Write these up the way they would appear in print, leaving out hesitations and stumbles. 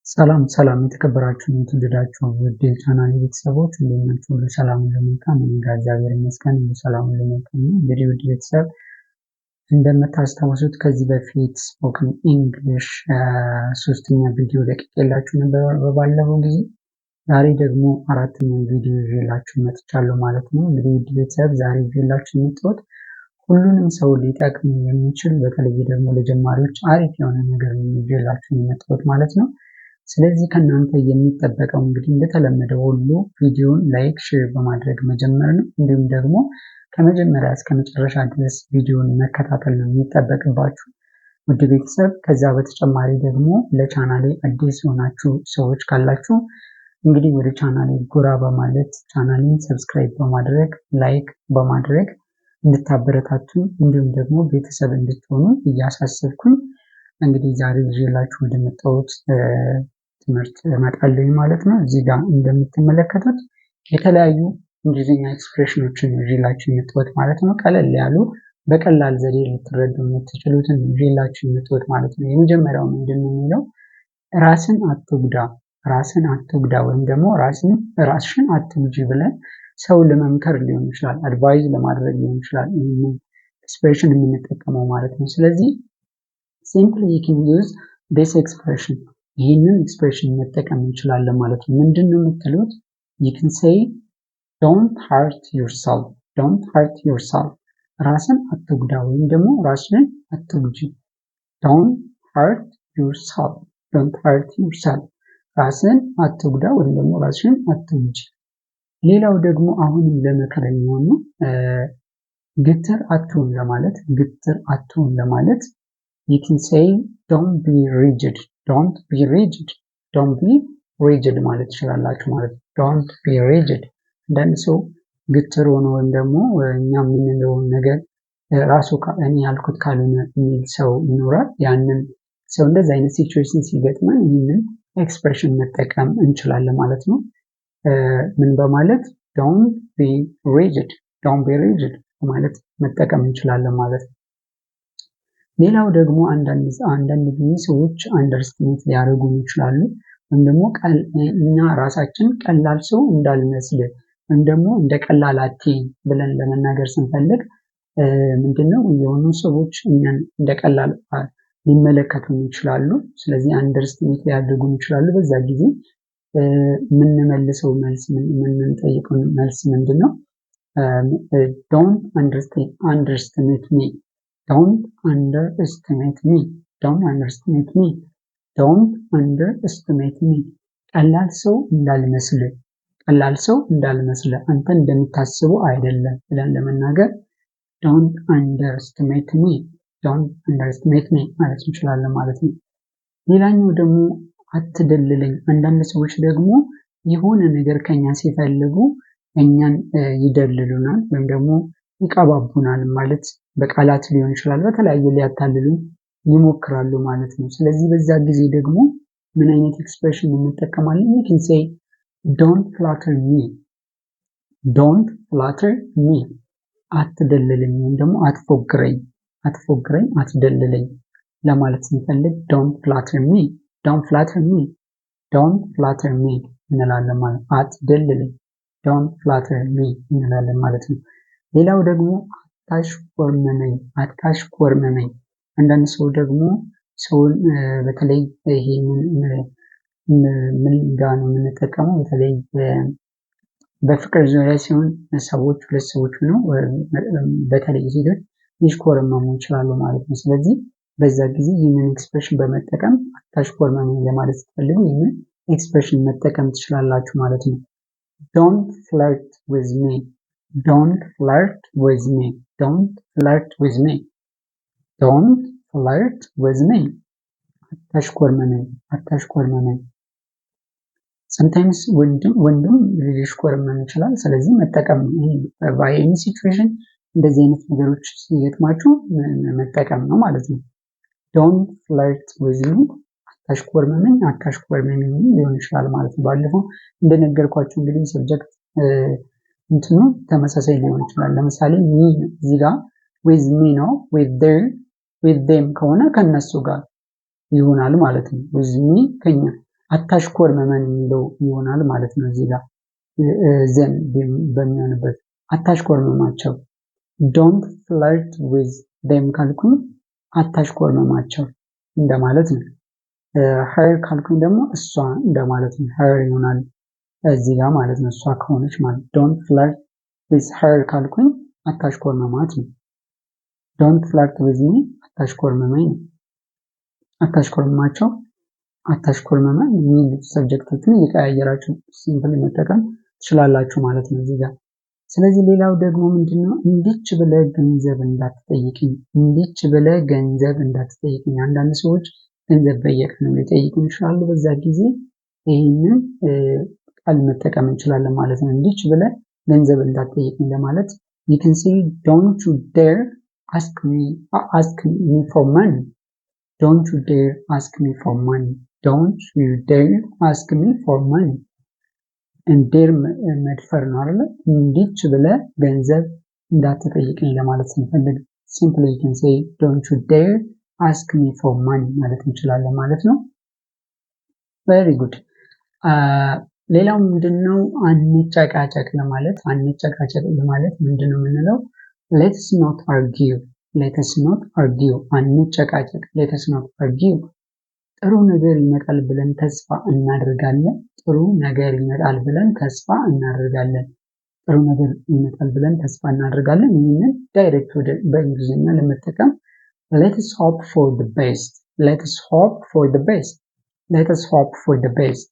ሰላም ሰላም የተከበራችሁ የተወደዳችሁ ውድ የቻናል ቤተሰቦች፣ እንዴት ናችሁ? ሁሉ ሰላም፣ ሁሉ መልካም። እኔ ጋር እግዚአብሔር ይመስገን ሁሉ ሰላም፣ ሁሉ መልካም ነው። እንግዲህ ውድ ቤተሰብ፣ እንደምታስታውሱት ከዚህ በፊት spoken English ሶስተኛ ቪዲዮ ለቅቄላችሁ ነበር በባለፈው ጊዜ። ዛሬ ደግሞ አራተኛ ቪዲዮ ይዤላችሁ መጥቻለሁ ማለት ነው። እንግዲህ ውድ ቤተሰብ፣ ዛሬ ይዤላችሁ የመጣሁት ሁሉንም ሰው ሊጠቅም የሚችል፣ በተለይ ደግሞ ለጀማሪዎች አሪፍ የሆነ ነገር ይዤላችሁ የመጣሁት ማለት ነው። ስለዚህ ከእናንተ የሚጠበቀው እንግዲህ እንደተለመደው ሁሉ ቪዲዮን like፣ share በማድረግ መጀመር ነው። እንዲሁም ደግሞ ከመጀመሪያ እስከ መጨረሻ ድረስ ቪዲዮን መከታተል ነው የሚጠበቅባችሁ ውድ ቤተሰብ። ከዛ በተጨማሪ ደግሞ ለቻናሌ አዲስ የሆናችሁ ሰዎች ካላችሁ እንግዲህ ወደ ቻናሌ ጎራ በማለት ቻናሌን subscribe በማድረግ፣ like በማድረግ እንድታበረታቱኝ እንዲሁም ደግሞ ቤተሰብ እንድትሆኑ እያሳሰብኩኝ እንግዲህ ዛሬ ይዤላችሁ ወደ መጣሁት ትምህርት እመጣለሁ ማለት ነው። እዚህ ጋር እንደምትመለከቱት የተለያዩ እንግሊዝኛ expression ኖችን ይዤላችሁ የመጣሁት ማለት ነው። ቀለል ያሉ፣ በቀላል ዘዴ ልትረዱ የምትችሉትን ይዤላችሁ የመጣሁት ማለት ነው። የመጀመሪያው ምንድን ነው የሚለው? ራስን አትጉዳ፣ ራስን አትጉዳ ወይም ደግሞ ራስን ራስሽን አትጉጂ ብለን ሰው ለመምከር ሊሆን ይችላል፣ advise ለማድረግ ሊሆን ይችላል ይህንን expression የምንጠቀመው ማለት ነው። ስለዚህ simply you can use this expression፣ ይህንን expression መጠቀም እንችላለን ማለት ነው። ምንድን ነው የምትሉት? You can say "Don't hurt yourself." "Don't hurt yourself." ራስን አትጉዳ ወይም ደግሞ ራስሽን አትጉጂ። "Don't hurt yourself." "Don't hurt yourself." ራስን አትጉዳ ወይም ደግሞ ራስሽን አትጉጂ። ሌላው ደግሞ አሁንም ለምክር የሚሆን ነው። ግትር አትሁን ለማለት፣ ግትር አትሁን ለማለት you can say "Don't be rigid." "Don't be rigid." "Don't be rigid" ማለት ትችላላችሁ ማለት ነው። "Don't be rigid." አንዳንድ ሰው ግትር ሆኖ ወይም ደግሞ እኛ የምንለውን ነገር ራሱ እኔ ያልኩት ካልሆነ የሚል ሰው ይኖራል። ያንን ሰው እንደዚህ አይነት situation ሲገጥመን ይህንን expression መጠቀም እንችላለን ማለት ነው። ምን በማለት? "Don't be rigid." "Don't be rigid" በማለት መጠቀም እንችላለን ማለት ነው። ሌላው ደግሞ አንዳንድ ጊዜ ሰዎች underestimate ሊያደርጉን ይችላሉ። ወይም ደግሞ እኛ ራሳችን ቀላል ሰው እንዳልመስል ወይም ደግሞ እንደ ቀላል አትይኝ ብለን ለመናገር ስንፈልግ፣ ምንድነው፣ የሆኑ ሰዎች እኛን እንደ ቀላል ሊመለከቱን ይችላሉ። ስለዚህ underestimate ሊያደርጉን ይችላሉ። በዛ ጊዜ የምንመልሰው መልስ፣ የምንጠይቀው መልስ ምንድን ነው? "Don't underestimate me." "Don't underestimate me." "Don't underestimate me." "Don't underestimate me." ቀላል ሰው እንዳልመስል፣ ቀላል ሰው እንዳልመስል፣ አንተ እንደምታስበው አይደለም ብለን ለመናገር "Don't underestimate me." "Don't underestimate me" ማለት እንችላለን ማለት ነው። ሌላኛው ደግሞ አትደልለኝ። አንዳንድ ሰዎች ደግሞ የሆነ ነገር ከኛ ሲፈልጉ እኛን ይደልሉናል ወይም ደግሞ ይቀባቡናል ማለት በቃላት ሊሆን ይችላል፣ በተለያየ ሊያታልሉን ይሞክራሉ ማለት ነው። ስለዚህ በዛ ጊዜ ደግሞ ምን አይነት expression እንጠቀማለን? You can say "Don't flatter me." "Don't flatter me." አትደልለኝ ወይም ደግሞ አትፎግረኝ፣ አትፎግረኝ፣ አትደልለኝ ለማለት ስንፈልግ "Don't flatter me." "Don't flatter me." "Don't flatter me" እንላለን ማለት፣ አትደልለኝ፣ "Don't flatter me" እንላለን ማለት ነው። ሌላው ደግሞ አታሽኮርመመኝ፣ አታሽኮርመመኝ። አንዳንድ ሰው ደግሞ ሰውን በተለይ ይሄንን ምን ጋር ነው የምንጠቀመው? በተለይ በፍቅር ዙሪያ ሲሆን ሰዎች፣ ሁለት ሰዎች ሆነው በተለይ ሴቶች ሊሽኮረመሙ ይችላሉ ማለት ነው። ስለዚህ በዛ ጊዜ ይህንን expression በመጠቀም አታሽኮርመመኝ ለማለት ስትፈልጉ ይህንን expression መጠቀም ትችላላችሁ ማለት ነው። "Don't flirt with me." "Don't flirt with me." "Don't flirt with me." "Don't flirt with me." አታሽኮርመመኝ፣ አታሽኮርመመኝ። Sometimes ወንድም ወንድም ሊሽኮረመም ይችላል። ስለዚህ መጠቀም ነው። ይሄ by any situation እንደዚህ አይነት ነገሮች ሲገጥማችሁ መጠቀም ነው ማለት ነው። "Don't flirt with me." አታሽኮርመመኝ፣ አታሽኮርመመኝ ሊሆን ይችላል ማለት ነው። ባለፈው እንደነገርኳችሁ እንግዲህ subject እንትኑ ተመሳሳይ ሊሆን ይችላል። ለምሳሌ me እዚህ ጋር with me ነው። With them ከሆነ ከነሱ ጋር ይሆናል ማለት ነው። With me ከኛ አታሽኮርመመን የሚለው ይሆናል ማለት ነው። እዚህ ጋር them በሚሆንበት አታሽኮርመማቸው። Don't flirt with them ካልኩኝ አታሽኮርመማቸው እንደማለት ነው። Her ካልኩኝ ደግሞ እሷ እንደማለት ነው። Her ይሆናል እዚህ ጋር ማለት ነው። እሷ ከሆነች ማለት don't flirt with her ካልኩኝ አታሽኮርመማት ነው። Don't flirt with me አታሽኮርመመኝ ነው። አታሽኮርመማቸው፣ አታሽኮርመመን የሚል subject ኦችን እየቀያየራችሁ simply መጠቀም ትችላላችሁ ማለት ነው እዚህ ጋር። ስለዚህ ሌላው ደግሞ ምንድነው? እንዲች ብለህ ገንዘብ እንዳትጠይቅኝ፣ እንዲች ብለህ ገንዘብ እንዳትጠይቅኝ። አንዳንድ ሰዎች ገንዘብ በየቀኑ ሊጠይቁን ይችላሉ። በዛ ጊዜ ይህንን ቃል መጠቀም እንችላለን ማለት ነው። እንዲች ብለህ ገንዘብ እንዳትጠይቅኝ ለማለት you can say, "Don't you dare ask me for money. Don't you dare ask me for money. Don't you dare ask me for money." Dare መድፈር ነው አይደለ? እንዲች ብለህ ገንዘብ እንዳትጠይቀኝ ለማለት ስንፈልግ simply you can say, "Don't you dare ask me for money" ማለት እንችላለን ማለት ነው። Very good። ሌላው ምንድነው? አንጨቃጨቅ ለማለት፣ አንጨቃጨቅ ለማለት ምንድነው የምንለው? Let's not argue. Let's not argue. አንጨቃጨቅ። Let's not argue። ጥሩ ነገር ይመጣል ብለን ተስፋ እናደርጋለን። ጥሩ ነገር ይመጣል ብለን ተስፋ እናደርጋለን። ጥሩ ነገር ይመጣል ብለን ተስፋ እናደርጋለን። ይህንን direct ወደ በእንግሊዝኛ ለመጠቀም let's hope for the best. Let's hope for the best. Let's hope for the best.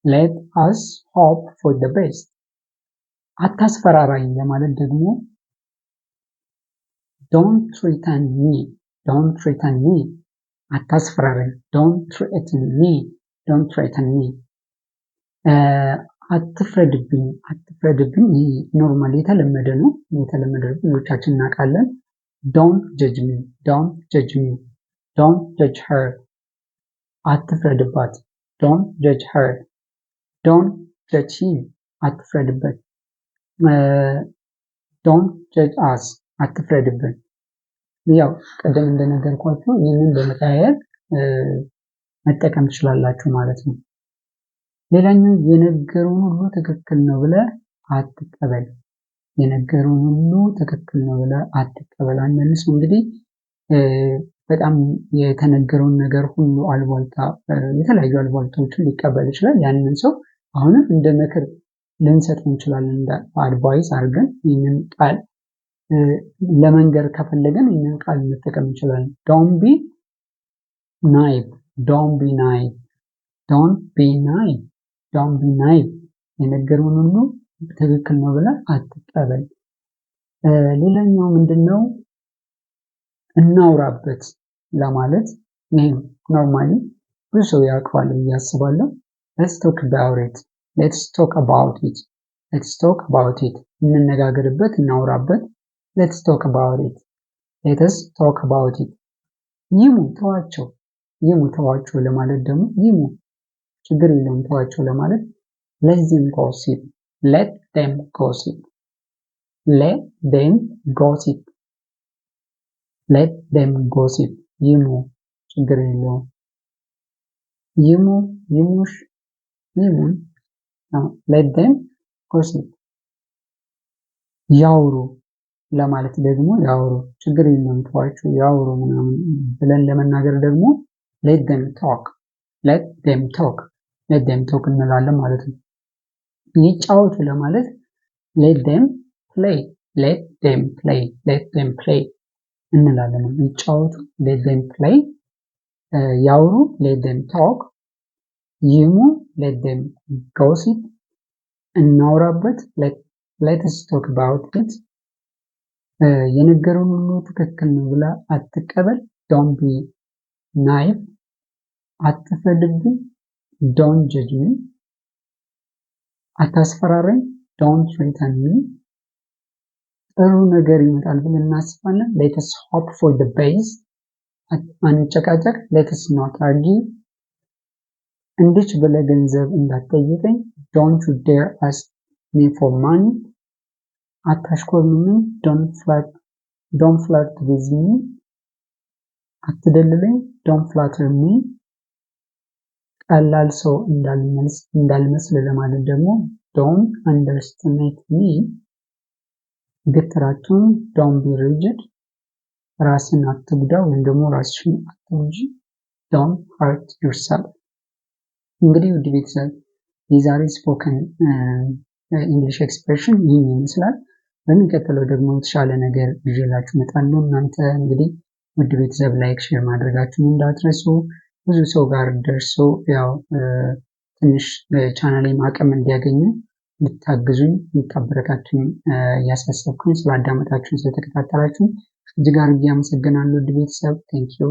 Let us hope for the best። አታስፈራራኝ ለማለት ደግሞ don't threaten me. Don't threaten me. አታስፈራራኝ። Don't threaten me. Don't threaten me። አትፍረድብኝ፣ አትፍረድብኝ። ይህ normal የተለመደ ነው፣ የተለመደ ብዙዎቻችን እናውቃለን። Don't judge me. Don't judge me. Don't judge her. አትፍረድባት። Don't judge her. Don't judge him. አትፍረድበት። Don't judge us. አትፍረድብን። ያው ቀደም እንደነገርኳችሁ ይህንን በመቀያየር መጠቀም ትችላላችሁ ማለት ነው። ሌላኛው የነገሩን ሁሉ ትክክል ነው ብለህ አትቀበል። የነገሩን ሁሉ ትክክል ነው ብለህ አትቀበል። አንዳንድ ሰው እንግዲህ በጣም የተነገረውን ነገር ሁሉ አልቧልታ፣ የተለያዩ አልቧልታዎችን ሊቀበል ይችላል። ያንን ሰው አሁንም እንደ ምክር ልንሰጠው እንችላለን። እንደ advice አድርገን ይህንን ቃል ለመንገር ከፈለገን ይህንን ቃል መጠቀም እንችላለን። Don't be naive. Don't be naive. Don't be naive. Don't be naive. የነገሩን ሁሉ ትክክል ነው ብለህ አትቀበል። ሌላኛው ምንድን ነው? እናውራበት ለማለት ይሄ normally ብዙ ሰው ያውቀዋል ብዬ አስባለሁ። Let's talk about it. Let's talk about it. Let's talk about it. እንነጋገርበት፣ እናውራበት። Let's talk about it. Let's talk about it። ይሙ ተዋቸው፣ ይሙ ተዋቸው ለማለት ደግሞ፣ ይሙ ችግር የለውም ተዋቸው ለማለት let them gossip. Let them gossip. Let them gossip. Let them gossip. ይሙ ችግር የለውም። ይሙ፣ ይሙሽ፣ ይሙን። Let them gossip። ያውሩ ለማለት ደግሞ፣ ያውሩ ችግር የለውም ተዋቸው ያውሩ ምናምን ብለን ለመናገር ደግሞ let them talk. Let them talk. Let them talk እንላለን ማለት ነው። ይጫወቱ ለማለት let them play. Let them play. Let them play እንላለን። ይጫወቱ let them play፣ ያውሩ let them talk፣ ይሙ let them gossip፣ እናውራበት let's talk about it፣ የነገሩን ሁሉ ትክክል ነው ብለህ አትቀበል፣ don't be naive፣ አትፍረድብኝ፣ don't judge me፣ አታስፈራረኝ፣ don't threaten me፣ ጥሩ ነገር ይመጣል ብለን እናስባለን፣ let's hope for the best፣ አንጨቃጨቅ፣ let's not argue፣ እንዲች ብለህ ገንዘብ እንዳትጠይቀኝ፣ don't you dare ask me for money፣ አታሽኮርምመኝ፣ don't flirt with me፣ አትደልለኝ፣ don't flatter me፣ ቀላል ሰው እንዳልመስል ለማለት ደግሞ don't underestimate me። ግትር አትሁን፣ don't be rigid። ራስን አትጉዳ ወይም ደግሞ ራስሽን አትጉጂ፣ don't hurt yourself። እንግዲህ ውድ ቤተሰብ፣ የዛሬ spoken English expression ይህን ይመስላል። በሚቀጥለው ደግሞ የተሻለ ነገር ይዤላችሁ እመጣለሁ። እናንተ እንግዲህ ውድ ቤተሰብ like፣ share ማድረጋችሁን እንዳትረሱ። ብዙ ሰው ጋር ደርሶ ያው ትንሽ ቻናሌም አቅም እንዲያገኙ እንድታግዙኝ፣ እንድታበረታቱኝ እያሳሰብኩኝ፣ ስላዳመጣችሁኝ፣ ስለተከታተላችሁ እጅግ አድርጌ አመሰግናለሁ። ውድ ቤተሰብ፣ thank you።